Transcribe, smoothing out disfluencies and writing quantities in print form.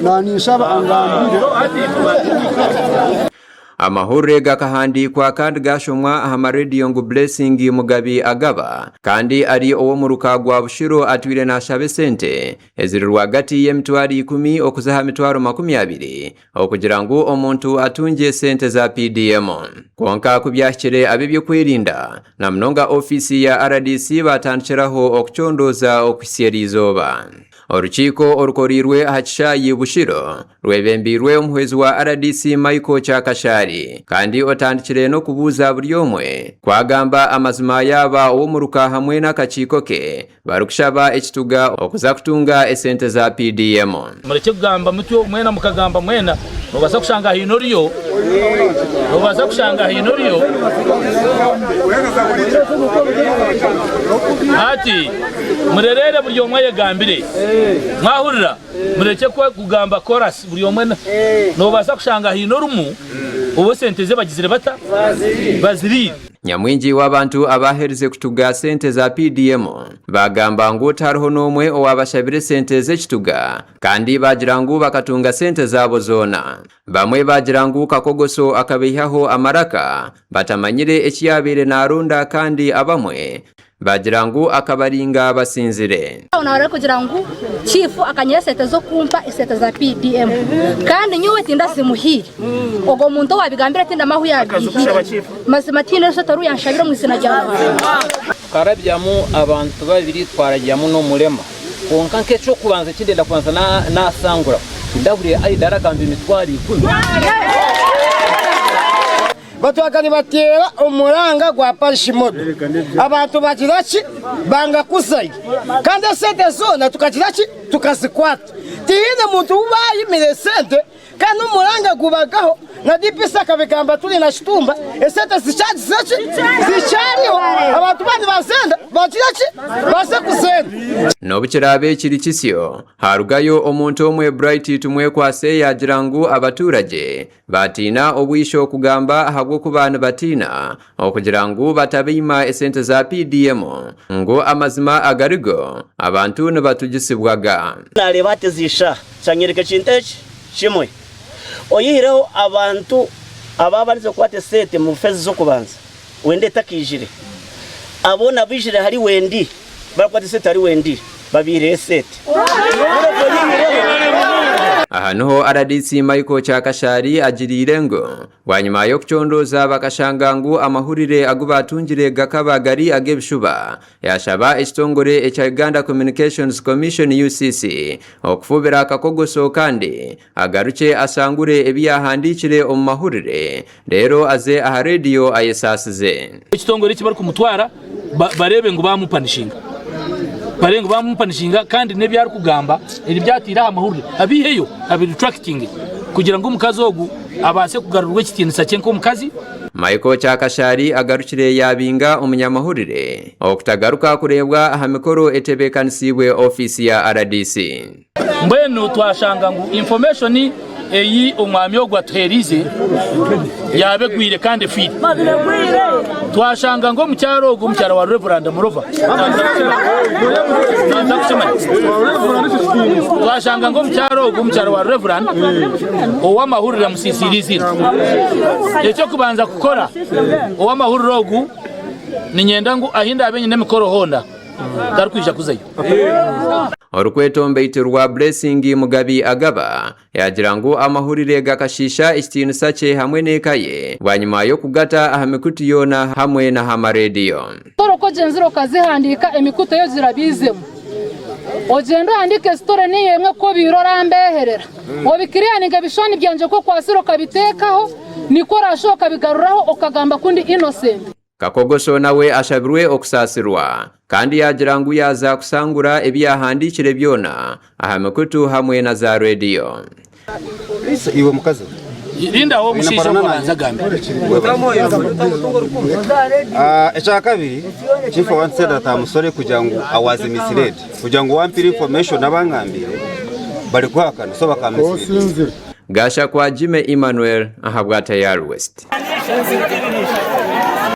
Naninshaba angambire. Amahurire gakahandiikwa kandi gaashomwa aha marediyo ngu Blessing Mugabi Agaba kandi ari ow'omuruka gwa Bushiro atwire naashaba esente eziri rwagati y'emitwaro ikumi okuza aha mitwaro 20 okugira ngu omuntu atungye esente za PDM. Kwonka ku byahikire ab'eby'okwerinda na munonga ofiisi ya rdc baatandikiraho okucondooza okuhitsya eriizooba. Orukiiko orukoreirwe aha kishaayi Bushiro rwebembeirwe omuhwezi wa rdc Michael Kyakashaari kandi otandikire n'okubuuza buri omwe ku agamba amazima yaaba ow'omuruka hamwe n'akakiiko ke barikushaba ekituga okuza kutunga esente za PDM. Murekye kugamba mutyo mwena mukagamba mwena, noobaasa kushanga haine oriyo, noobaasa kushanga haine oriyo. Hati murereere buri omwe ayegambire. Mwahurira? Murekye kugamba chorus buri omwe. Noobaasa kushanga haine orimu ou esente ze bagizire bata? Baziriire. Nyamwingi w'abantu abaaherize kutuga sente za PDM baagamba ngu tihariho n'omwe owaabashabire sente z'ekituga kandi baagira ngu bakatunga sente zaabo zoona. Bamwe baagira ngu Kakogoso akabaihaho amaraka batamanyire eki yaabaire naaronda kandi abamwe Baagira ngu akabaringa basinzire. Aho nawe arikugira ngu chief akanyiha esente z'okumpa esente za PDM kandi nyowe tindazimuhiire. Ogwo muntu owabigambire tindamanya ahu yabiihire. Mazima tihaine esente oru yanshabire omu izina rya Ruhanga. Tukarabyamu abantu babiri twarabyamu n'omurema kwonka nk'eky'okubanza eki ndenda kubanza nasangura tindahuriire Aida aragamba emitwaro ikumi. Batwaka nibateera omuranga gwa Parishimodo, abantu bagira ki? Banga kuzayo. Kandi esente zoona tukagira ki? Tukazikwata. Tihaine muntu ou baayimire esente kandi omuranga gubagaho na DPC akabigamba turi na Kitumba, esente zikyagize ki? Zikyariho. Abantu baaba nibazenda bagire ki? Baze kuzenda. N'obu kiraabe kiri kisyo, haarugayo omuntu omwe Bright Tumwekwase yaagira ngu abaturagye Baatiina obwisho kugamba ahabw'okuba nibatiina okugira ngu batabaima esente za PDM ngu amazima agarigo abantu nibatugisibwa ga. Naareeba hati ezi shaaha kyanyereka ekintu eki kimwe, oyihireho abantu abaabarize kukwata esente omu feezi z'okubanza Wendi etakaijire, abo boona abaijire ahari Wendi barikukwata esente ahari Wendi babaihireho esente. Aha niho rdc Michael Kyakashaari agiriire ngu bwanyima y'okucondooza bakashanga ngu amahurire agu baatungire gakaba gari ag'ebishuba Yaashaba ekitongore ekya Uganda Communications Commission, UCC, okufubira Kakogoso kandi agarukye ashangure ebi yaahandiikire omu mahurire reero aze aha rediyo ayesaasize. Ekitongore eki barikumutwara bareebe ngu baamupanishinga. Bareebe ngu baamupanishinga kandi n'ebi arikugamba ebi ataire aha mahurire abiiheyo abiriturakitinge kugira ngu omukazi ogu abaase kugarurwa ekitiinisa kye nk'omukazi. Michael Kyakashaari agarukire yaabinga omunyamahurire okutagaruka kureebwa aha mikoro etebeekanisiibwe ofiisi ya rdc. Mbwenu twashanga ngu information eyi omwami ogu atuherize yaba egwire kandi efiire. Twashanga ngu omukyara ogu omukyara wa Rev. Murova Twashanga ngu omukyara ogu omukyara wa Rev. Owamahurire amusisiire eiziina. Ekyokubanza kukora owamahurire ogu niinyenda ngu ahi ndaabe nyine emikoro hoona tarikwija kuzayo. Orikwetombeitirwa Blessing Mugabi Agaba yaagira ngu amahurire gakashiisha ekitiinisa kye hamwe n'eka ye bwanyima y'okugata aha mikutu yoona hamwe n'aha mareediyo. Sitore oku ogyenzire okazihandiika emikutu ei ogirabiizemu. Ogyende ohandiike sitore niyo emwe ku obaire orambeeherera. Obikiriyaninge ebishushani byangye ku okwatsire okabiteekaho, nikwo oraashuba okabigaruraho okagamba ku ndi innocent. Kakogoso nawe ashabirwe okusaasirwa kandi yaagira ngu yaaza kusangura ebi yaahandiikire byona aha mikutu hamwe na za rediyo. Iwe mukazi we. Rindaho omushaija ogwo abanze agambe. Ekyakabiri, Chief once said that I'm sorry kugira ngu I was misled. Kugira ngu wampire information abangambire bari kuhakana so baka misleadinga. Gashakwa Jimmy Emmanuel ahabwa Tayari West.